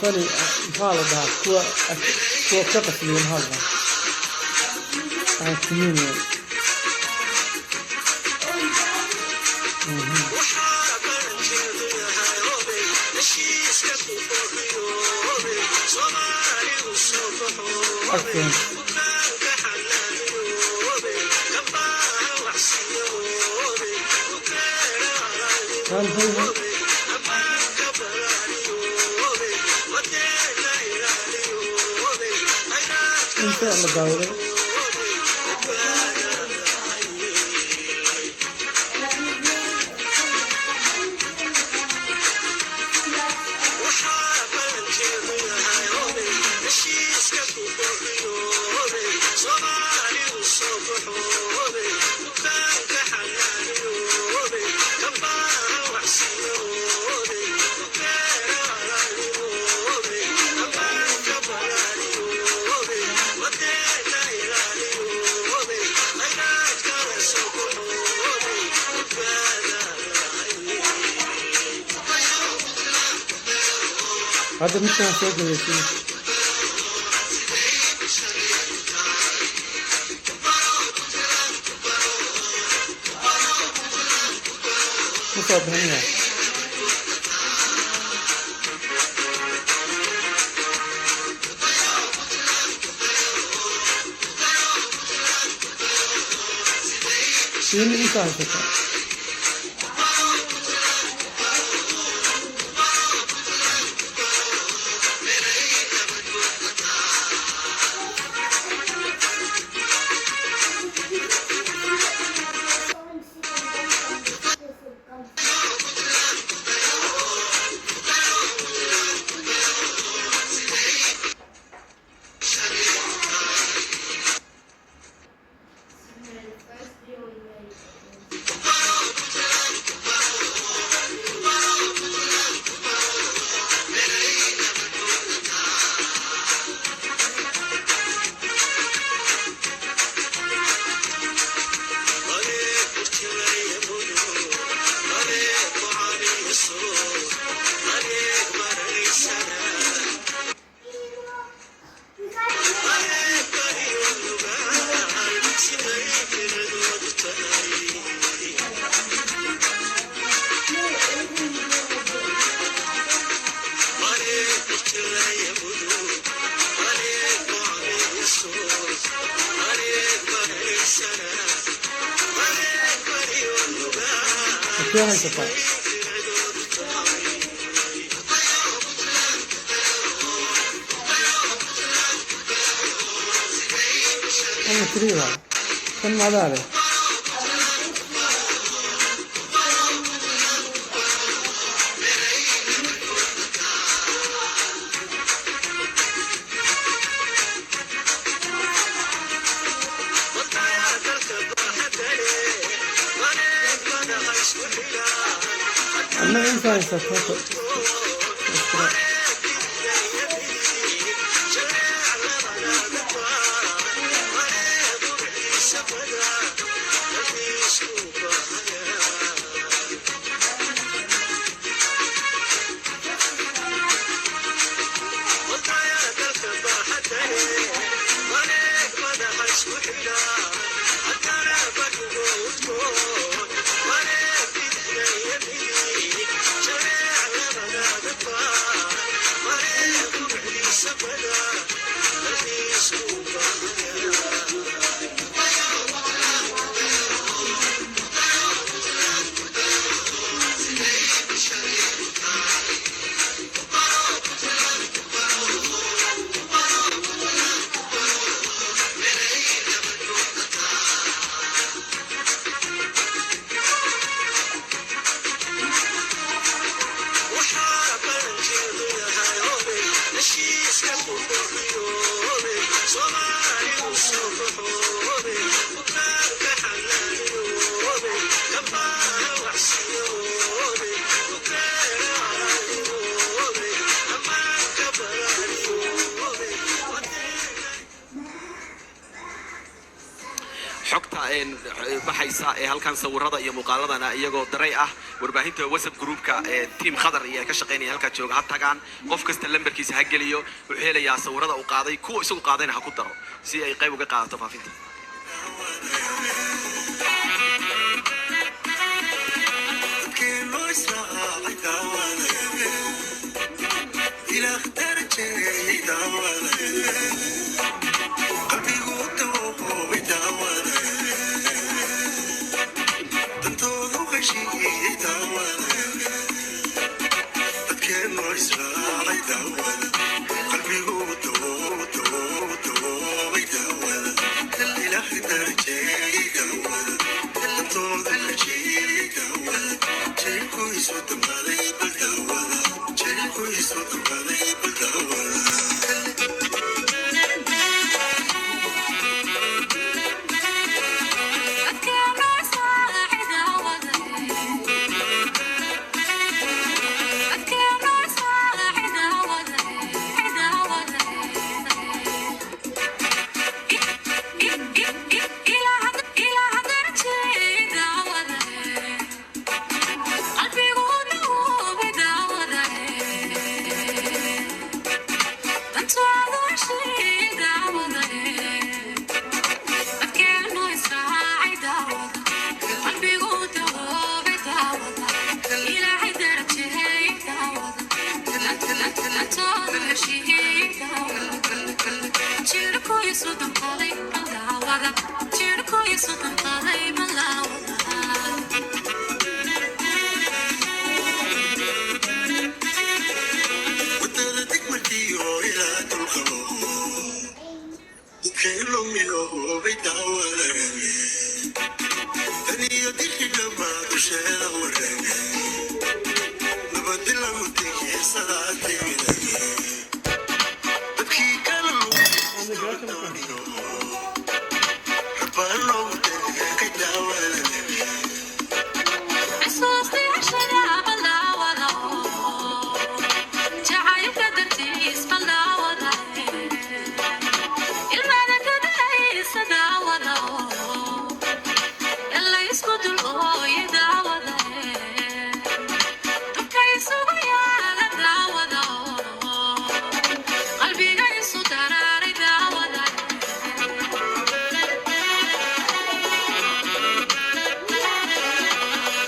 Funny, maxaa la dhahaa, kuwa ka qasliya, maxaa la dhahaa, communion. Waxaa balankeedu yahay obey heshiiska ku booriyoobey Soomaaligu soo baxoobey bukaanka xanaaniyoobey kabaaha waxsiiyoobey ukeena walaalniyoobey ammaanka balaaniyoobey wadeena ilaaliyoobey khayraadka Inta la daawaday. Oobey badbaadadahay. Waxaa balankeedu yahay obey heshiiska ku booriyoobey Soomaaligu soo baxoobey bukaanka xanaaniyoobey kabaaha waxsiiyoobey ukeena walaalniyoobey ammaanka balaaniyoobey wadeena ilaaliyoobey khayraadka la soo baxoobey badbaadadahay. Hadda midkaan soo geliyay. Ma soo bixinaya. Siini inta haysataa. First video we made. Intee haysataa? Ama three waa kan madaa leh. Ama inta haysataa. Baxaysa ee halkan sawirada iyo muuqaaladana iyagoo daray ah warbaahinta WhatsApp groupka ee Team Khadar iyo ay ka shaqaynaya halkaa jooga ha tagaan. Qof kasta lambarkiisa ha geliyo, wuxuu helayaa sawirada uu qaaday, kuwa isagu qaadayna ha ku daro si ay qayb uga qaadato faafinta. Dadkeenoo israacay daawada, ilaah darajeeyay daawada, qalbigu dawoobay daawada, dantoodu heshiiyey daawada. Dadkeenoo israacay daawada, qalbigu dawoobay daawada, ilaah darajeeyay daawada, dantoodu heshiiyey daawada, jacaylku isu damqaday bal daawada, jacaylku isu damqaday bal daawada. Wadada degmadiyo ilaa dulqabo, dadkeenu midoobay daawada, taniyo dirxidhaba dusheeda wareege, nabadi lagu tigiisadaa timida, dadkii kala lumiyo rabaa loogu deeqay daawada.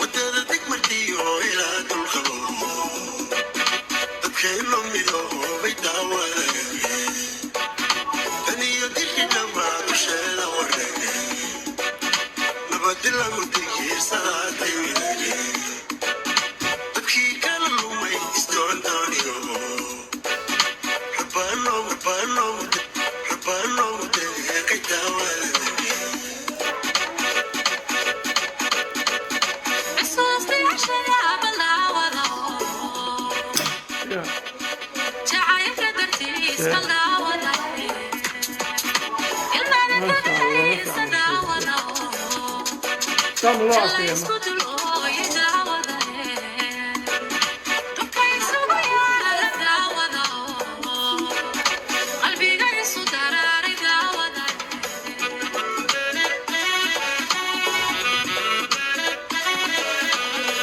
Wadada degmadiyo ilaa dulqabo, dadkeenu midoobay daawada, taniyo dirxidhaba dusheeda wareege, nabadi lagu tigiirsadaa timida, dadkii kala lumay isdoondooniyo rabaa loogu deeqay daawada. Yeah. Masha Allah, saan loo adkeeya ma.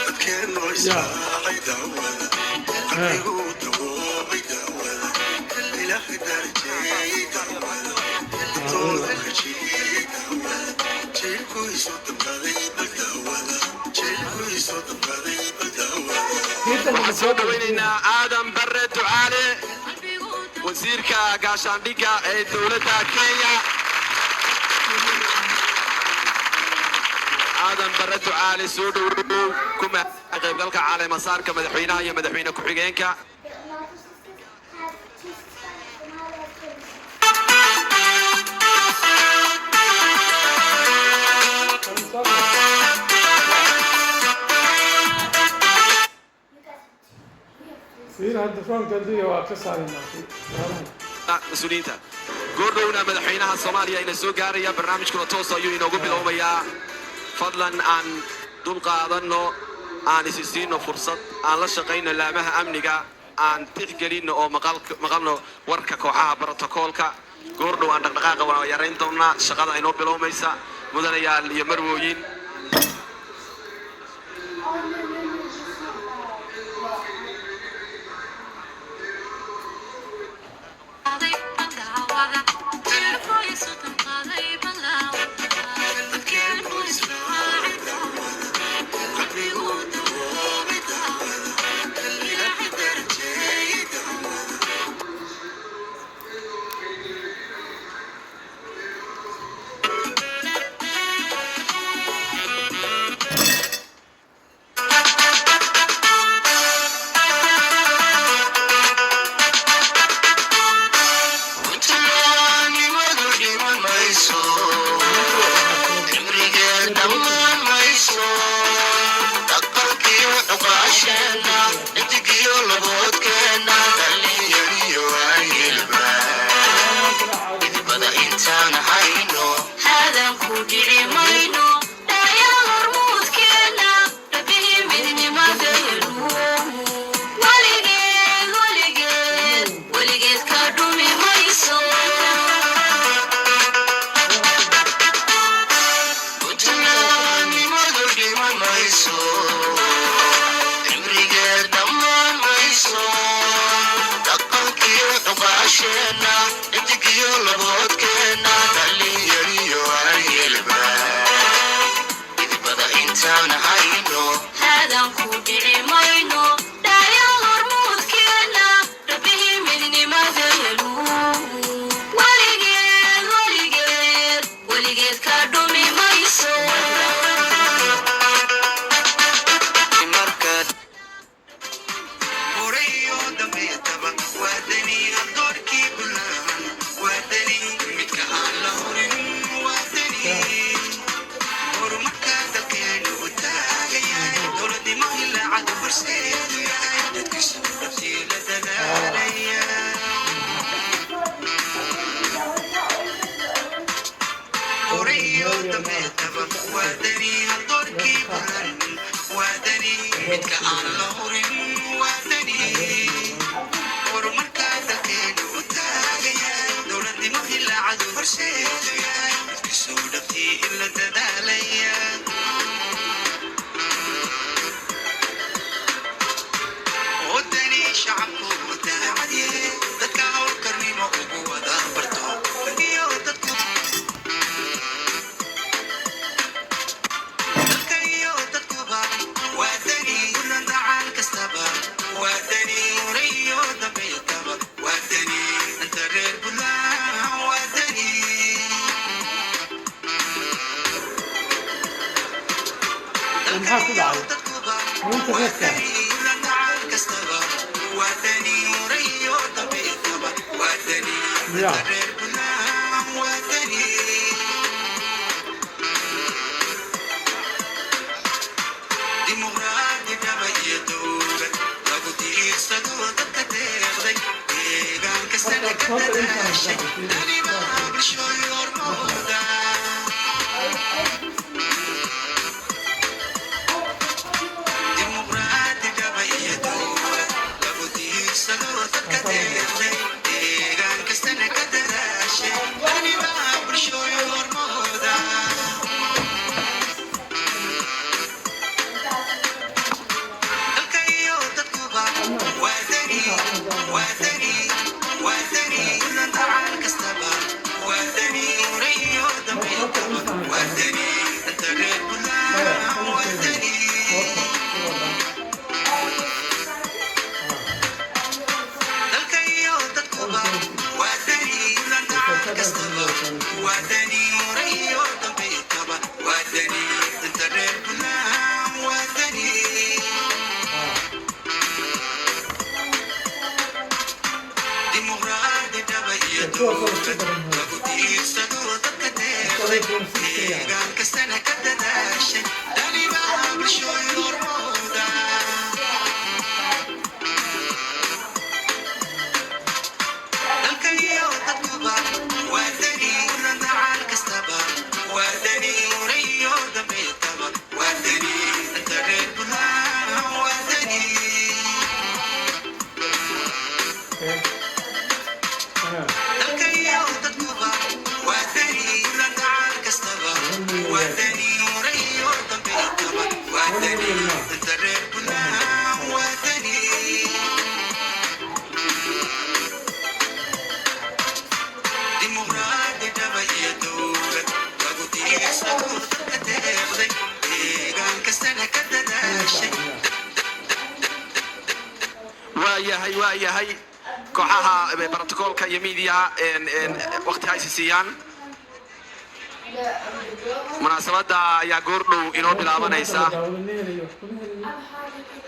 Dadkeenoo israacay daawada, qalbigu dawoobay daawada, ilaah darajeeyay daawada, dantooda heshiiyey daawada, jacaylku isu damqaday bal daawada, jacaylku isu damqaday bal daawada. Waxaan soo dhawaynaynaa Aadan Barre Ducaale, wasiirka gaashaandhigga ee dowladda Kenya. Aadan Barre Ducaale, soo dhowow kuma qaybgalka caleemasaarka madaxweynaha iyo madaxweyne ku-xigeenka. Have two Somalia services. You guys have two. We have three. Fiir hadda foonka adiga waa ka saaraynaa waxyaalaha. Mas-uuliyiinta, goordhowna madaxweynaha Soomaaliya ina soo gaaraya, barnaamijkuna toos ayuu inoogu bilowmayaa. Fadlan aan dul qaadanno, aan isi siino fursad, aan la shaqayno laamaha amniga, aan tixgelinno oo maqalno warka kooxaha brotokoolka. Goordhow aan dhaqdhaqaaqa waa yarayn doonaa, shaqada inoo bilowmaysa. Mudanayaal iyo marwooyin. Oh, no, it's not loud. Puntlandnimadu dhiman mayso, cimrigeed dhammaan mayso. Dhaqankiyo cuqaasheenna, xidigiyo laboodkeenna, dhallinyariyo waayeelba, midbada intaan hayno. Hadan ku dhici mayno dhaaya hormuudkeena rabbihii midnimadeenu weligeed weligeed weligeed ka dhumi mayso. Puntlandnimadu dhiman mayso, cimrigeed dhammaan mayso. Dhaqankiyo cuqaasheenna, xidigiyo laboodkeenna, dhallinyariyo waayeelba, midbada intaan hayno. Hadan ku dhici mayno dhaaya hormuudkeena rabbihii midnimadeenu weligeed weligeed weligeed ka dhumi mayso. Markaad horeyo dambeetaba waa dani adoorkii bulaan, waa dani midka aan la hurin, waa dani horumarka dalkeenu u taagayahay, dowladnimo ilaacad horseedu yahay, dadkiisu dhabtii la dadaalaya. Horeyo dambeetaba waa dani adoorkii bulaan, waa dani midka aan la hurin, waa dani horumarka dalkeenu u taagayahay, dowladnimo ilaacadu horseedu yahay, dadkiisu dhabtii in la dadaalaya. Wadani shacabku daacadye, dadka howlkarnimo ugu wada barto iyo dadku, dalka iyo dadkuba waa dani kulan dacaal kastaba, waa dani horeyo dambeetaba, waa dani inta reer Buntland, waa dani Maxaa ku dhacay? Ninka reerka. Ya. Waayahay, waayahay, kooxaha brotocoolka iyo media waqti ha isi siiyaan. Munaasabadda ayaa goordhow inoo bilaabanaysa.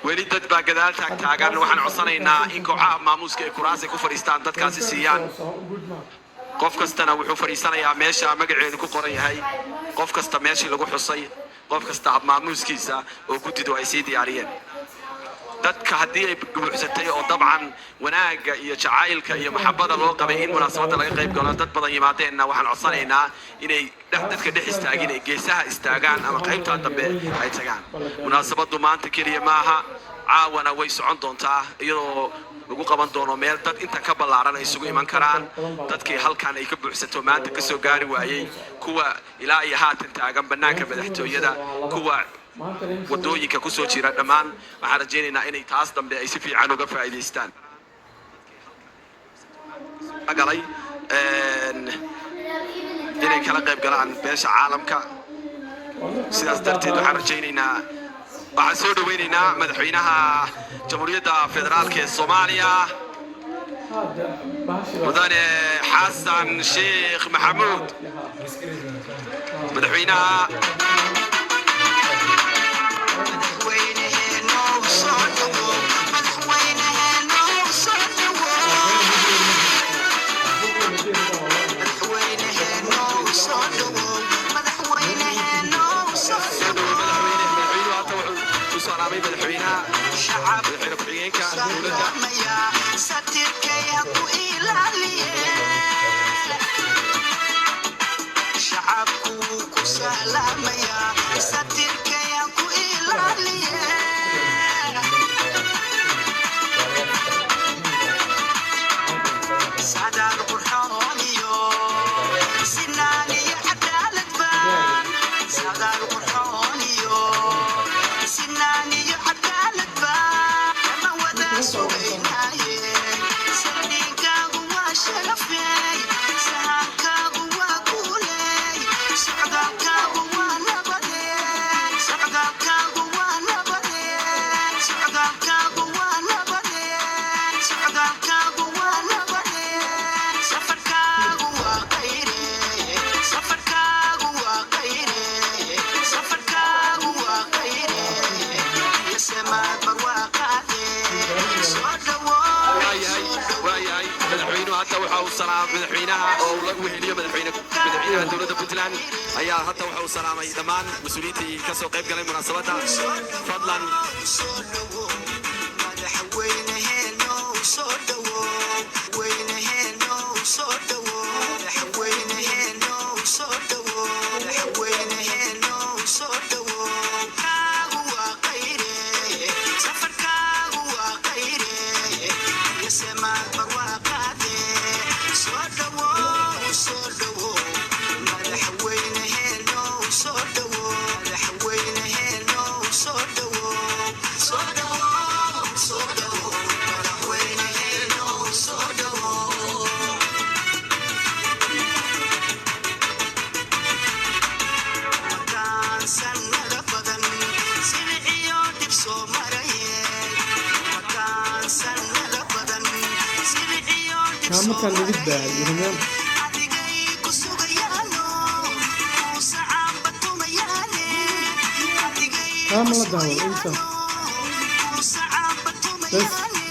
Weli dad baa gadaal taag taagan. Waxaan codsanaynaa in kooxaha maamuuska ee kuraasay ku fadhiistaan dadkaasi siiyaan. Qof kastana wuxuu fadhiisanayaa meesha magaceedu ku qoran yahay, qof kasta meeshii lagu xusay, qof kasta habmaamuuskiisa oo guddidu ay sii diyaariyeen. Dadka haddii ay buuxsatay oo dabcan wanaagga iyo jacaylka iyo maxabada loo qabay in munaasabadda laga qayb galo dad badan yimaadeenna, waxaan codsanaynaa inay dadka dhex istaagin, ay geesaha istaagaan ama qaybtaa dambe ay tagaan. Munaasabaddu maanta keliya maaha, caawana way socon doontaa, iyadoo lagu qaban doono meel dad inta ka ballaaran ay isugu iman karaan. Dadkii halkan ay ka buuxsato maanta kasoo gaari waayey, kuwa ilaa iyo haatan taagan bannaanka madaxtooyada, kuwa wadooyinka kusoo jira, dhammaan waxaan rajaynaynaa inay taas dambe ay si fiican uga faa'iidaystaan. Galay inay kala qayb galaan beesha caalamka. Sidaas darteed waxaan rajaynaynaa, waxaan soo dhawaynaynaa madaxweynaha Jamhuuriyadda Federaalka ee Soomaaliya, Mudane Xasan Sheekh Maxamuud, madaxweynaha. Madaxweyneheenow soo dhawow, madaxweyneheenow soo dhawow, madaxweyneheenow soo dhawow, madaxweyneheenow soo Soo dhawow, madaxweyne. dhawow. Madaxweynuhu hadda wuxuu u salaamay madaxweynaha, Shacab madaxweyne ku-xigeenka dowladda. Salaamaya satirkay ha ku ilaaliye, shacabku wuu ku salaamaya, satirkay ha ku ilaaliye. Sadaal qurxoon iyo sinaan iyo cadaalad baan, sadaal qurxoon iyo sinaan iyo cadaalad baan kama wada sugaynaaye. Saldhigaagu waa sharafey, sahankaagu waa guuley, socdaalkaagu waa nabade, socdaalkaagu waa nabade, socdaalkaagu waa nabade, socdaalkaagu waa nabade, safarkaagu waa khayre, safarkaagu waa khayre, safarkaagu waa khayre iyo samaad barwaaqaade. Soo dhawow. Waayahay, waayahay, madaxweynuhu hadda waxa uu salaamay madaxweynaha oo uu la weheliyo madaxweynaha dowladda Puntland ayaa hadda waxa uu salaamay dhammaan mas-uuliyiintii ka soo qayb galay munaasabadda. Fadlan. Soo dhawow, madaxweyneheenow soo dhawow, weyneheenow soo dhawow, madaxweyneheenow soo dhawow, madaxweyneheenow soo dhawow. Kaagu waa khayre, safarkaagu waa khayre iyo samaad barwaaqaade. Soo dhawow, soo dhawow, madaxweyneheenow soo dhawow, madaxweyneheenow soo dhawow, soo dhawow, soo dhawow, madaxweyneheenow soo dhawow. Makaan sanada badan siliciyo dhib soo maraye, makaan sanada badan siliciyo dhib soo Markaan lagu daayo rumeen. Adigay ku sugayaano kuusacaanba tumayaane, adigay Kaa ku ma la daawado inta. sugayaano kuusacaanba Bes. tumayaane.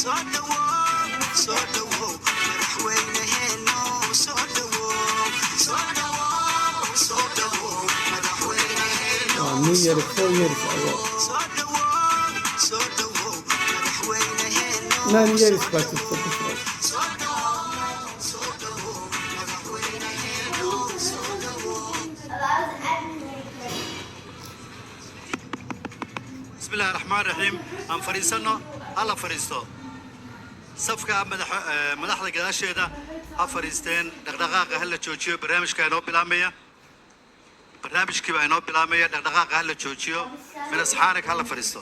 Soo dhawow, soo dhawow, madaxweyneheenow soo dhawow, soo dhawow, soo dhawow, madaxweyneheenow. Waa New Year, 4 years ago. Soo dhawow, soo dhawow, madaxweyneheenow. 9 years baa jirta Bushra. Soo dhawow, soo dhawow, madaxweyneheenow soo dhawow. بسم الله الرحمن الرحيم. Aan fadhiisano, hala fadhiisto. Safka madaxda gadaasheeda ha fadhiisteen. Dhaqdhaqaaqa ha la joojiyo. Barnaamijka inoo bilaamaya, barnaamijkii baa inoo bilaamaya. Dhaqdhaqaaqa ha la joojiyo. Minasxaanig ha la fadhiisto.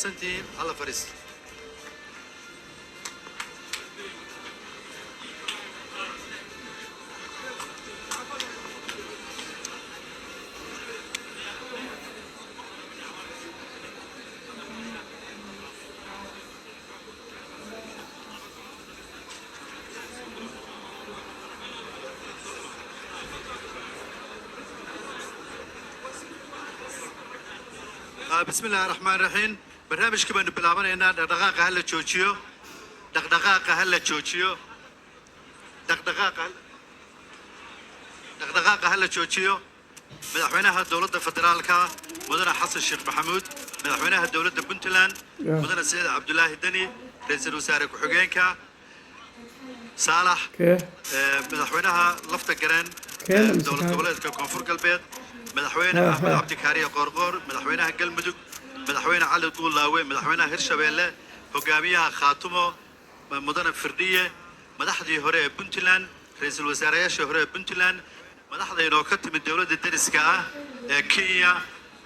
Mahadsantihiin, hala fadhiisto. Bismi illaahi raxmaan raxiim. Barnaamijkii baanu bilaabanaynaa. Dhaqdhaqaaqa ha la joojiyo, dhaqdhaqaaqa ha la joojiyo, dhaqdhaqaaqa ha la joojiyo. Madaxweynaha dowladda federaalka, mudane Xasan Sheekh Maxamuud, madaxweynaha dowladda Puntland, mudane Siciid Cabdulaahi Deni, ra-iisul wasaare ku-xigeenka Saalax, Kee? Madaxweynaha Lafta Gareen, Kee mise dowlad kaan? goboleedka Koonfur Galbeed, madaxweyne Axmed Cabdi Kaariye Qoorqoor, madaxweynaha Galmudug, madaxweyne Cali Guulaawe, madaxweynaha Hirshabeelle, hogaamiyaha Khaatumo mudane Firdhiye, madaxdii hore ee Puntland, ra-iisul wasaareyaashii hore ee Puntland, madaxda inoo ka timid dowladda deriska ah ee Kenya,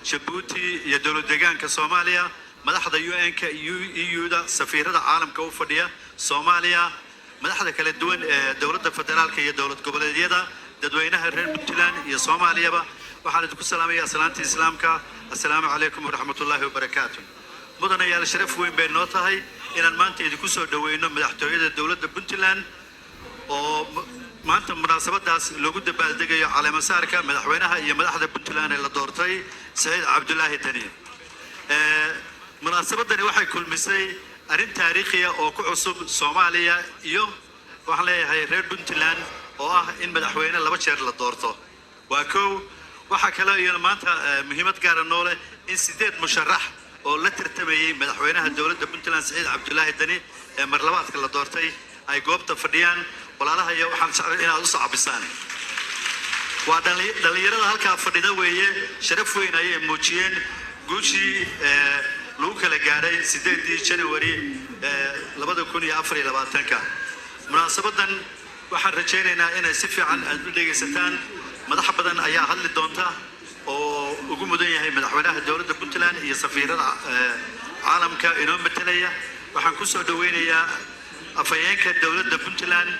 Jabuuti iyo dowlad deegaanka Soomaaliya, madaxda UN-ka iyo EU-da, safiirada caalamka u fadhiya Soomaaliya, madaxda kala duwan ee dowladda federaalka iyo dowlad goboleedyada, dadweynaha reer Puntland iyo Soomaaliyaba, waxaan idinku salaamayaa salaantii Islaamka: assalaamu calaykum waraxmatullaahi wabarakaatu. Mudanayaal, sharaf weyn bay noo tahay inaan maanta idinku soo dhoweyno madaxtooyada dowladda Puntland oo maanta munaasabadaas loogu dabaaldegayo caleemasaarka madaxweynaha iyo madaxda Puntland ee la doortay, Saciid Cabdulaahi Deni. Munaasabadani waxay kulmisay arrin taariikhiya oo ku cusub Soomaaliya iyo waxaan leeyahay reer Puntland, oo ah in madaxweyne laba jeer la doorto. Waa kow. Waxaa kaloo iyana maanta muhiimad gaara noo leh in sideed musharax oo la tartamayey madaxweynaha dowladda Puntland, Saciid Cabdulaahi Deni, ee marlabaadka la doortay, ay goobta fadhiyaan. Walaalaha iyo waxaan jeclay inaad u sacbisaan. Waa dhallinyarada halkaa fadhida weeye. Sharaf weyn ayay muujiyeen guushii lagu kala gaadhay 8-dii January 2024-ka. Munaasabadan waxaan rajaynaynaa inay si fiican aad u dhegaysataan. Madax badan ayaa hadli doonta oo ugu mudan yahay madaxweynaha dowladda Puntland iyo safiirada caalamka inoo matelaya. Waxaan ku soo dhoweynayaa afhayeenka dowladda Puntland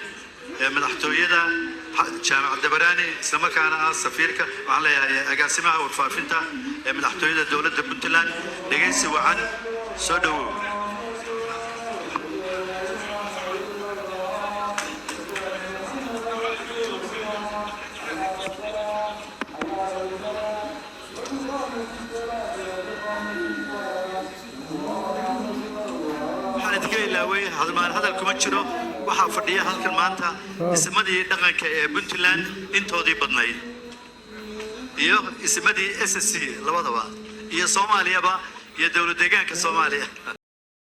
ee madaxtooyada, Jaamac Dabaraani, islamarkaana ah safiirka, waxaan leeyahay agaasimaha warfaafinta ee madaxtooyada dowladda Puntland. Dhegaysi wacan, soo dhowow. Waxaan idinka ilaaway, hadmaan hadal kuma jiro, waxaa fadhiya halkan maanta ismadii dhaqanka ee Puntland intoodii badnayd iyo ismadii SSC labadaba iyo Soomaaliyaba iyo dowlad deegaanka Soomaaliya.